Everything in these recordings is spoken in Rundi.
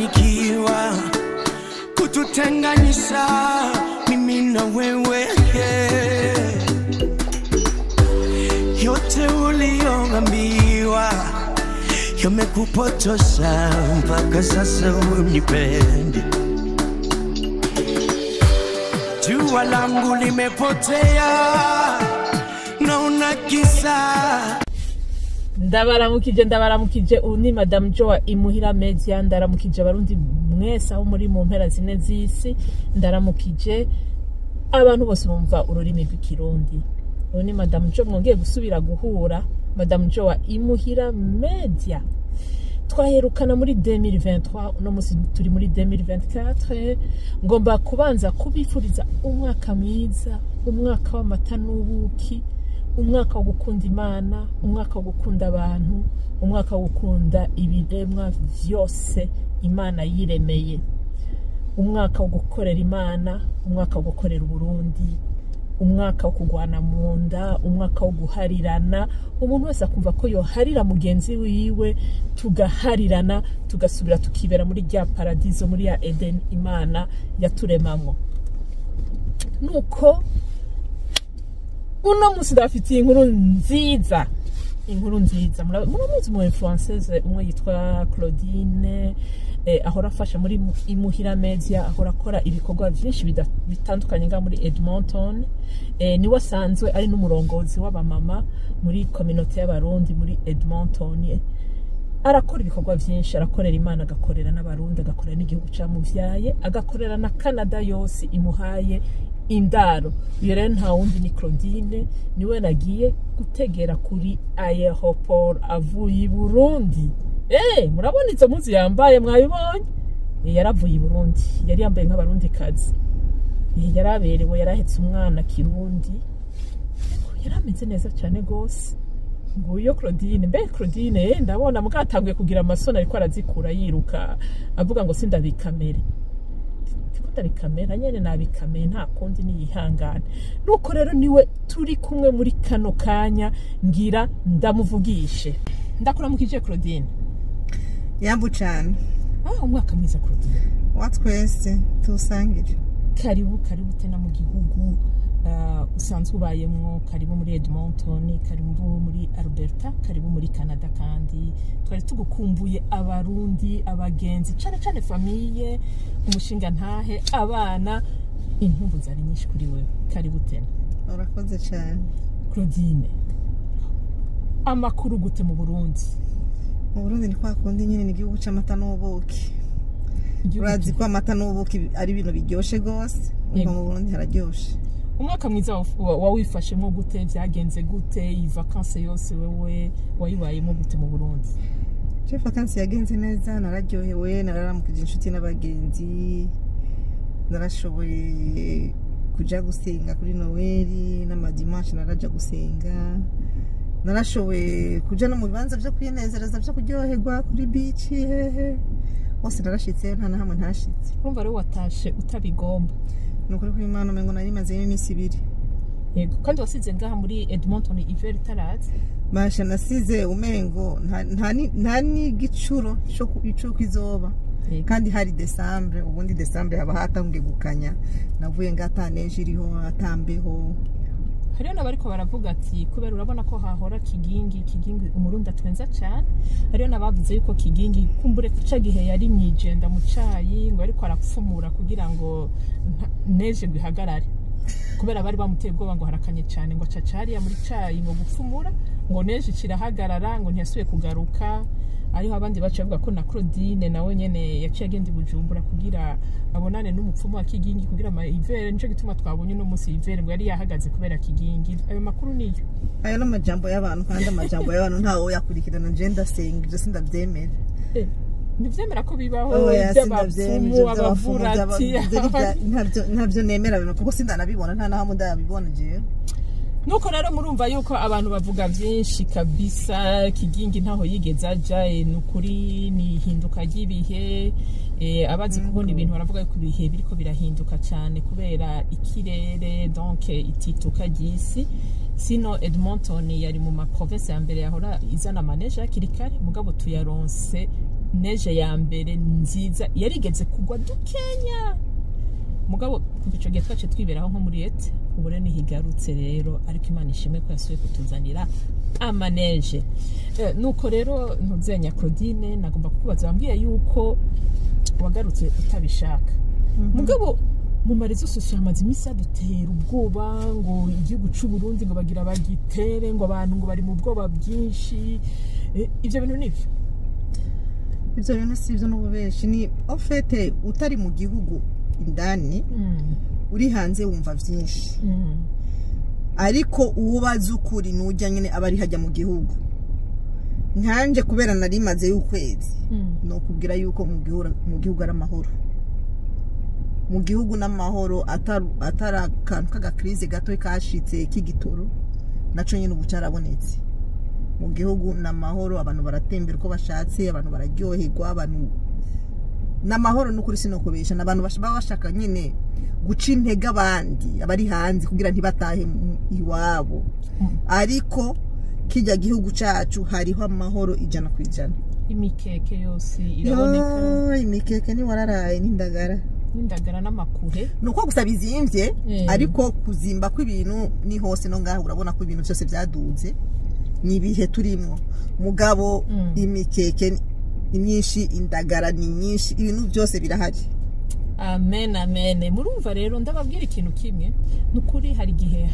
Ikiwa kututenganisha mimi na wewe, yote uliyoambiwa yamekupotosha mpaka sasa unipendi. Jua langu limepotea, naona giza. Ndabaramukije, ndabaramukije. Ubu ni Madamu Joa Imuhira Media. Ndaramukije Abarundi mwese aho muri mu mpera zine z'isi. Ndaramukije abantu bose bumva ururimi rw'Ikirundi. Ubu ni Madamu Jo, mwongeye gusubira guhura, Madamu Joa Imuhira Media. Twaherukana muri 2023, uno munsi turi muri 2024. Ngomba kubanza kubifuriza umwaka mwiza, umwaka w'amata n'ubuki, umwaka wo gukunda Imana, umwaka wo gukunda abantu, umwaka wo gukunda ibiremwa vyose Imana yiremeye, umwaka wo gukorera Imana, umwaka wo gukorera Uburundi, umwaka wo kugwana mu nda, umwaka wo guharirana, umuntu wese akumva ko yoharira mugenzi wiwe, tugaharirana, tugasubira tukibera muri rya paradizo, muri ya Eden Imana yaturemamwo. Nuko uno munsi ndabafitiye inkuru nziza, inkuru nziza. Muramuzi mu influenceuse umwe yitwa Claudine, ahora afasha muri Imuhira Media, ahora akora ibikorwa byinshi bitandukanye ngaha muri Edmonton. Niwe asanzwe ari n'umurongozi w'abamama muri communauté y'Abarundi muri Edmonton. Arakora ibikorwa byinshi, arakorera Imana, agakorera n'Abarundi, agakorera n'igihugu camuvyaye, agakorera na Canada yose imuhaye indaro. Uyo rero nta wundi ni Claudine. Niwe nagiye gutegera kuri aéroport avuye i Burundi. Murabona izo mpuzu yambaye, mwabibonye? Yaravuye i Burundi, yari yambaye nk'Abarundi kazi. Yaraberewe, yarahetse umwana Kirundi, yari ameze neza cyane gose. Nguyo Claudine. Mbe Claudine, ndabona mugatanguye kugira amasoni, ariko arazikura yiruka, avuga ngo sindabikamere, ndiko ndabikamera nyene, nabikameye, nta kundi, niyihangane. Nuko rero niwe turi kumwe muri kano kanya, ngira ndamuvugishe. Ndakuramukije, Claudine. Yambu cane. Ah, umwaka mwiza, Claudine. Wa twese, tuwusangire. Karibu, karibu tena mu gihugu usanzwe ubayemwo. Karibu muri Edmonton, karibu muri Alberta, karibu muri Canada. Kandi twari tugukumbuye. Abarundi, abagenzi, cane cane famille, umushinga ntahe, abana, inkumbu zari nyinshi kuri wewe. Karibu tena. Urakoze cane. Claudine, amakuru gute mu Burundi? Mu Burundi ni kwa kundi nyine, ni igihugu c'amata n'ubuki. Igihugu Urazi ko amata n'ubuki ari ibintu biryoshe gose. Yego. Umva, mu Burundi hararyoshe. Umwaka mwiza wawifashemwo gute? Vyagenze gute iyi vacances yose? Wewe wayibayemo gute mu Burundi? Je, vacances yagenze neza, nararyohewe, nararamukije inshuti n'abagenzi, narashoboye kuja gusenga kuri Noweli n'amadimanche, naraja gusenga, narashoboye kuja no mu bibanza vyo kwinezereza, vyo kuryoherwa, kuri beach, hehe hose narashitse, nta na hamwe ntashitse. Urumva rero watashe utabigomba. Ni ukuri kw'Imana, umengo nari mazeyo iminsi 2. Yego, kandi wasize ngaha muri Edmonton hiver itaraza. Basha, nasize umengo nta n'igicuro c'uko izoba. Kandi hari décembre, ubundi décembre haba hatangiye gukanya. Navuye nga ata neige iriho, atambeho. Hariho n'abariko baravuga ati kubera urabona ko hahora Kigingi, Kigingi Umurundi atwenza cane, hariho n'abavuze yuko Kigingi kumbure kuca gihe yari mwijenda mu cayi, ngo ariko arapfumura kugira ngo neige ngo ihagarare, kubera bari bamuteye ubwoba ngo harakanye cane, ngo aca hariya muri cayi ngo gupfumura, ngo neige icirahagarara, ngo ntiyasubiye kugaruka. Hariho abandi baciye bavuga ko na Claudine nawe nyene yaciye agenda i Bujumbura kugira abonane n'umupfumu wa Kigingi kugira ama hiver. Nico gituma twabonye uno munsi hiver ngo yari yahagaze kubera Kigingi. Ayo makuru niyo? Ayo ni amajambo y'abantu, kandi amajambo y'abantu ntawe yakurikirana. Je ndasenga, ibyo sindabyemera. Ntivyemera ko bibaho? Oya, sindabyemera. Iby'abapfumu, Ibyo by'abapfumu, abavurati? Ntabyo nemera bino, kuko sindanabibona, nta na hamwe ndabibona jewe. Nuko rero murumva yuko abantu bavuga byinshi kabisa. Kigingi ntaho yigeze aja. Ni ukuri ni ihinduka ry'ibihe. Abazi kubona ibintu baravuga yuko ibihe biriko birahinduka cyane kubera ikirere, donc itituka ry'isi. Sino Edmonton yari mu ma province ya mbere yahora izana ama neige hakiri kare, mugabo tuyaronse. Neige ya mbere nziza yarigeze kugwa dukenya, mugabo kuva ico gihe twaciye twiberaho nko muri été. Ubu rero niho igarutse rero, ariko Imana ishimwe ko yasubiye kutuzanira ama neige. Nuko rero ntuzenya Claudine, nagomba kukubaza, wambwiye yuko wagarutse utabishaka, mugabo mu ma réseaux sociaux hamaze iminsi hadutera ubwoba ngo igihugu c'u Burundi ngo bagira bagitere, ngo abantu ngo bari mu bwoba bwinshi. Ivyo bintu nivyo? Ibyo bintu si ibyo, n'ububeshi. Ni au fait utari mu gihugu indani, uri hanze wumva byinshi, ariko uwo ubazi ukuri nujya nyine aba ari hajya mu gihugu. Nkanje kubera nari maze y'ukwezi, ni ukubwira yuko mu gihugu ari amahoro, mu gihugu n'amahoro, atari akantu k'aga crise gato kashitse k'igitoro, naco nyine ubu carabonetse. Mu gihugu ni amahoro, abantu baratembera uko bashatse, abantu bararyoherwa, abantu ni amahoro. N'ukuri sinokubesha, ni abantu baba bashaka nyine guca intege abandi abari hanze kugira ntibatahe iwabo, ariko kijya gihugu cacu hariho amahoro 100%. Imikeke yose iraboneka? Yo, imikeke ntiwararaye n'indagara. N'indagara n'amakure. Ni uko gusa bizimvye, ariko kuzimba kw'ibintu ni hose, no ngaho urabona ko ibintu byose byaduze, ni ibihe turimwo. Mugabo imikeke ni myinshi, indagara ni nyinshi, ibintu byose birahari. Amen, amen. Murumva rero, ndababwira ikintu kimwe, ni ukuri hari igihe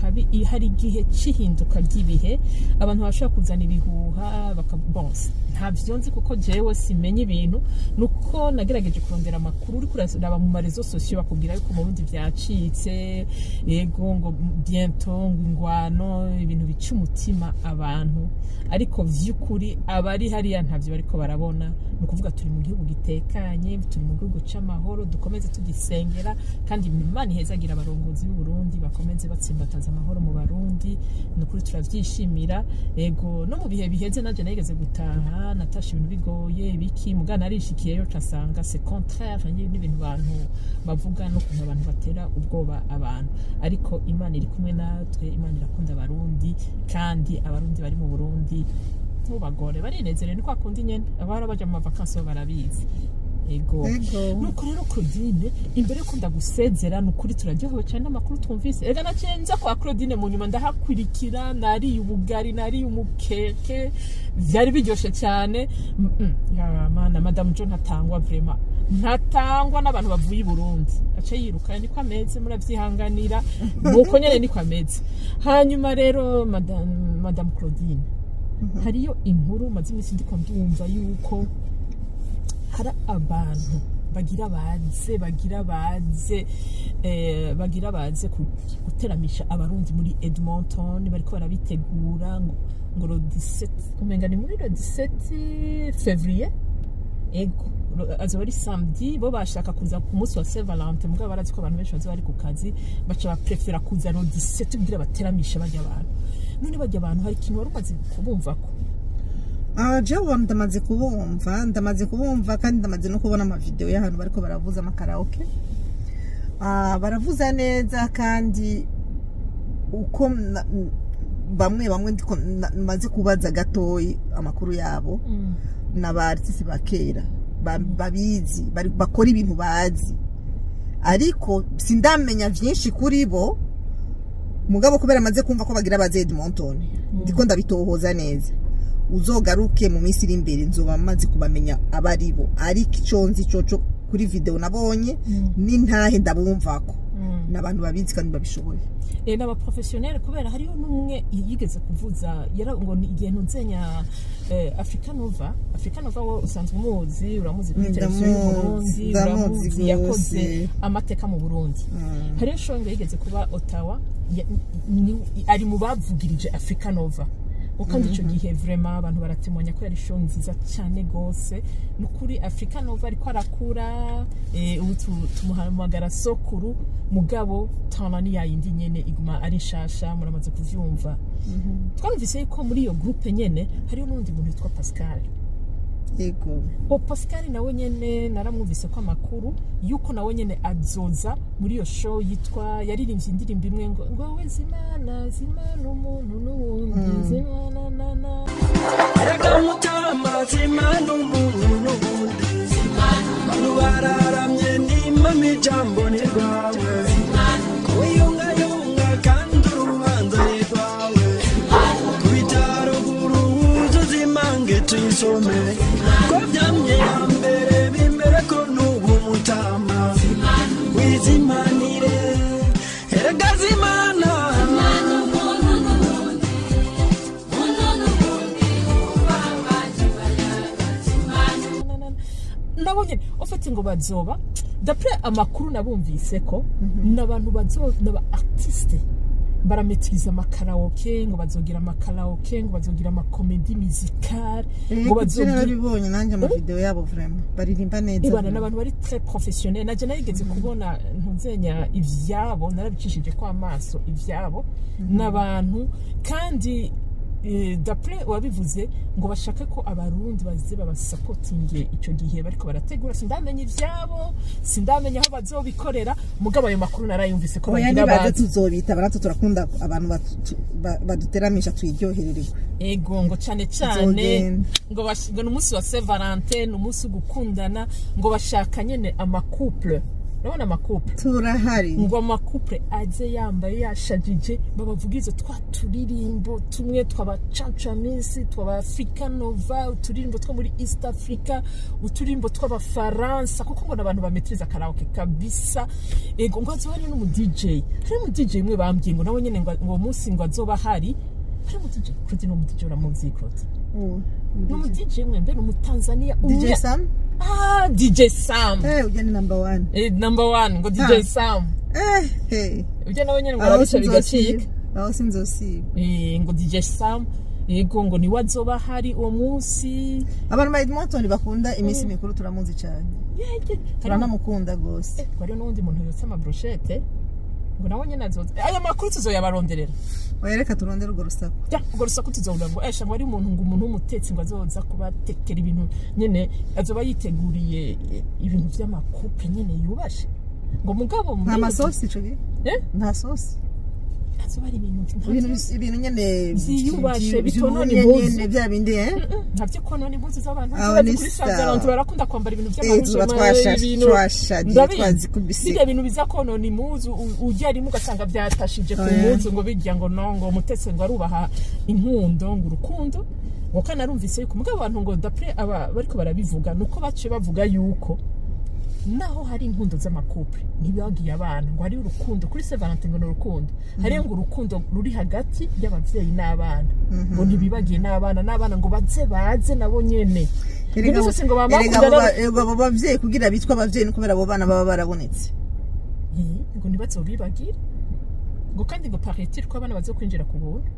hari igihe cy'ihinduka ry'ibihe, abantu bashobora kuzana ibihuha baka bon, ntabyo nzi kuko jewe simenya ibintu, nuko nagerageje kurondera amakuru. Uri kuraraba mu ma réseaux sociaux bakubwira yuko mu Burundi byacitse, yego, ngo bientôt ngo ingwano, ibintu bica umutima abantu, ariko vy'ukuri abari hariya ntavyo bariko barabona. Ni ukuvuga turi mu gihugu gitekanye, turi mu gihugu c'amahoro, dukomeze tugisengera, kandi Imana ihezagira abarongozi b'u Burundi, bakomeze batsimbataza amahoro mu Barundi. Ni ukuri turavyishimira. Ego, no mu bihe biheze nanje nageze gutaha, natashe ibintu bigoye ibiki, mugana narishikiyeyo casanga c'est contraire n'ibintu abantu bavuga n'ukuntu abantu batera ubwoba abantu, ariko Imana iri kumwe natwe, Imana irakunda Abarundi, kandi Abarundi bari mu Burundi ntubagore, barinezerewe. Ni kwa kundi nyene abahora baja mu ma vacances bo barabizi. Ego. Ego. Nuko rero Claudine, imbere yuko ndagusezera, ni ukuri turaryohewe cyane n'amakuru twumvise. Reka naciye nza kwa Claudine mu nyuma ndahakurikira, nariye ubugari, nariye umukeke, vyari biryoshe cyane. Ya mana, Madame John ntatangwa, vraiment ntatangwa n'abantu bavuye i Burundi, aca yiruka, niko ameze, muravyihanganira, nuko nyene niko ameze. Hanyuma rero Madame Claudine, hariyo inkuru maze iminsi ndiko ndumva yuko hari abantu bagira baze guteramisha Abarundi muri Edmonton, bariko barabitegura ngo le 17, umenga ni muri le 17 février. Ego, azoba ari samedi. Bo bashaka kuza ku munsi wa Saint Valentin, mugabo barazi ko abantu benshi bazoba bari ku kazi, baca baprefera kuza le 17 kugira bateramishe barya abantu. None barya abantu hari ikintu wari umaze kubumvako? Ah, jewe ndamaze kubumva, ndamaze kubumva, kandi ndamaze no kubona ama vidéo y'ahantu bariko baravuza ama karaoke. Ah, baravuza neza, kandi uko bamwe bamwe ndiko maze kubaza gatoyi amakuru yabo, n'aba artiste ba kera babizi, bakora ibintu bazi, ariko sindamenya vyinshi kuri bo. Mugabo kubera amaze kumva ko bagira baze Edmonton, ndiko ndabitohoza neza. Uzogaruke mu minsi iri imbere, nzoba maze kubamenya abari bo, ariko ico nzi coco kuri vidéo nabonye n'intahe ndabumvako, n'abantu babizi kandi babishoboye. N'aba professionnel, kubera hariho n'umwe yigeze kuvuza yara ngo ni igihe ntunzenya Africa Nova. Africa Nova wo usanzwe umuzi, uramuzi kuri televiziyo y'u Burundi? Ndamuzi. Uramuzi, yakoze Gose. amateka mu Burundi. Hariho shonga yigeze kuba Ottawa, ari mu bavugirije Africa Nova ngo, kandi icyo gihe vraiment abantu baratemonya ko yari show nziza cyane gose. Ni ukuri Africa Nova ariko arakura, ubu tumuhamagara sokuru, mugabo tana ni yayindi nyene iguma ari nshasha, muramaze kuvyumva. Twarumvise yuko muri iyo groupe nyene hariho n'undi muntu witwa Pascal. Yego. O Pascal nawe nyene naramwumvise ko amakuru yuko nawe nyene azoza muri iyo show yitwa, yaririmbye indirimbo imwe ngo we zimana zimana umuntu n'uwundi zimana na na. Erega mutama zimana umuntu n'ubundi, bantu bararamye nimama ijambo ni rwawe, kuyungayunga kandi urubanza ni rwawe, ku bitaro wuzuze imange tuyisome, ko byamye hambere bimere ko n'ubu mutama wizimanire, erega zimana. Nabo nyene ofite ngo bazoba, d'après amakuru nabumvise ko n'abantu bazoba n'aba artiste barametiriza amakaraoke, ngo bazogira amakaraoke, ngo bazogira amacomédie musicale, ngo bazogira Narabibonye nanjye amavideo yabo, vraiment baririmba neza. Ibana n'abantu bari très professionnel. Naje narigeze kubona ntuzenya ivyabo, narabicishije ko amaso ivyabo n'abantu kandi d'après wabivuze ngo bashaka ko Abarundi baze babasapotinge ico gihe bariko barategura. Sindamenya ivyabo, sindamenya aho bazobikorera, mugabo ayo makuru narayumvise ko Oya, bagira nibaze baze. Tuzobita baratwo, turakunda abantu baduteramisha twiryoherererwa. Ego, ngo cane cane Tuzogenda. ngo ni umunsi wa Saint Valentin, ni umunsi wo gukundana, ngo bashaka nyene amacouple, urabona amacouple. Turahari. Ngo amacouple aze yambaye yashajije, babavugize twa turirimbo tumwe tw'abacancamisi, tw'aba Africa Nova, uturirimbo two muri East Africa, uturirimbo tw'Abafaransa, kuko ngo n'abantu bametiriza karaoke kabisa. Ego, ngo azoba hari n'umu DJ, hari n'umu DJ umwe bambwiye ngo nawe nyene ngo uwo munsi ngo azoba hari umu DJ. Claude ni umu DJ, uramuzi Claude? Uwo, Ni umu DJ umwe mbe ni umutanzania. DJ Sam. Ah, DJ Sam. Ujya ni number one. Number one ngo DJ Ah. Sam. Hey. Ujya nawe nyene ngo Aho arabica bigacika. sinzosiba, aho sinzosiba. Ngo DJ Sam, yego, ngo niwe azoba hari uwo munsi. Abantu ba Edmonton bakunda iminsi mikuru turamuzi cyane. Yeah. Turanamukunda rwose. Ngo hariho n'uwundi muntu yotsa amabrochette, ngo nawe nyene azoza. Aya makuru tuzoyabaronderera. Oya, reka turondere urwo rusaku. Ya, urwo rusaku tuzobura ngo esha ngo ari umuntu, ngo umuntu w'umutetsi ngo azoza kubatekera ibintu nyene, azoba yiteguriye ibintu vy'amacouple nyene yubashe, ngo mugabo Nta masosi ico gihe? Eh? Nta sosi? Azoba ari ibintu Ibintu ibintu nyene Vyiyubashe, bitonona vyumye. impuzu. Nyene bya bindi Ntavyo konona impuzu z'abantu. Aho Urazi ni kuri sawa. Saint Valentin barakunda kwambara ibintu vy'amaruje. Tuba twashagiye, twazikubise. Bijya bintu biza konona impuzu, ujya rimwe ugasanga byatashije ku Oya. mpuzu. Ngo bijya ngo no ngo umutetse ngo arubaha inkundo, ngo urukundo, ngo kandi narumvise yuko mugabo abantu ngo d'après aba bariko barabivuga nuko baciye bavuga yuko naho hari inkundo z'amacouple ntibagiye abana, ngo hari urukundo kuri Saint Valentin, ngo ni urukundo, hariyo ngo urukundo ruri hagati y'abavyeyi n'abana, ngo ntibibagiye n'abana, ngo baze baze nabo nyene. Erega Ibintu vyose ngo erega bamakundana. Erega abo bavyeyi kugira bitwa abavyeyi ni kubera abo bana baba barabonetse. Ngo ntibazobibagire, ngo kandi ngo paraît-il ko abana bazokwinjira ku buntu.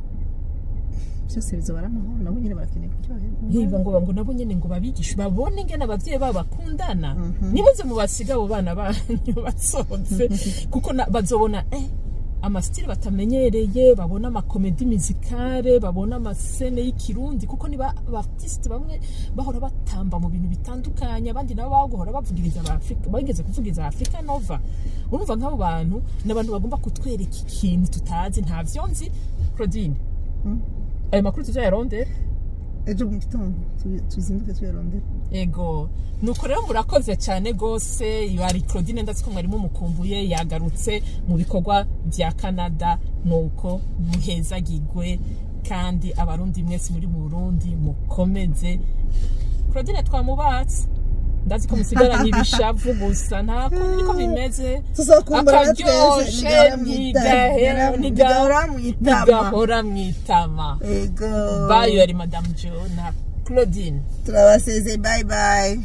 Byose bizoba ari amahoro, nabo nyine barakeneye kuryoherwa. Yego, ngo nabo nyene ngo babigishe babone ingene abavyeyi babo bakundana, nimuze mubasiga abo bana banyu basohotse, kuko bazobona amastyle batamenyereye, babona amacomédie musicale, babona amascène y'ikirundi, kuko niba artiste bamwe bahora batamba mu bintu bitandukanye, abandi nabo bahora bavugiriza aba Afrika, bageze kuvugiriza Africa Nova. Urumva nk'abo bantu ni abantu bagomba kutwereka ikintu tutazi. Ntavyo nzi, Claudine. Ayo makuru tuzayarondera. Ejo mu gitondo tuzinduke tuyarondera. Ego, nuko rero murakoze cyane gose. Yari Claudine, ndazi ko mwari mumukumbuye, yagarutse mu bikorwa bya Canada. Nuko muhezagigwe, kandi Abarundi mwese muri mu Burundi mukomeze. Claudine twamubatse, ndazi ko musigaranye ibishavu gusa, nta kundi niko bimeze. Tuzokumbura twese. Akaryoshe ntigahora mwitama. Ntigahora mwitama. Ego. Bayo, yari Madame Jo na Claudine. Turabasezeye, bye bye.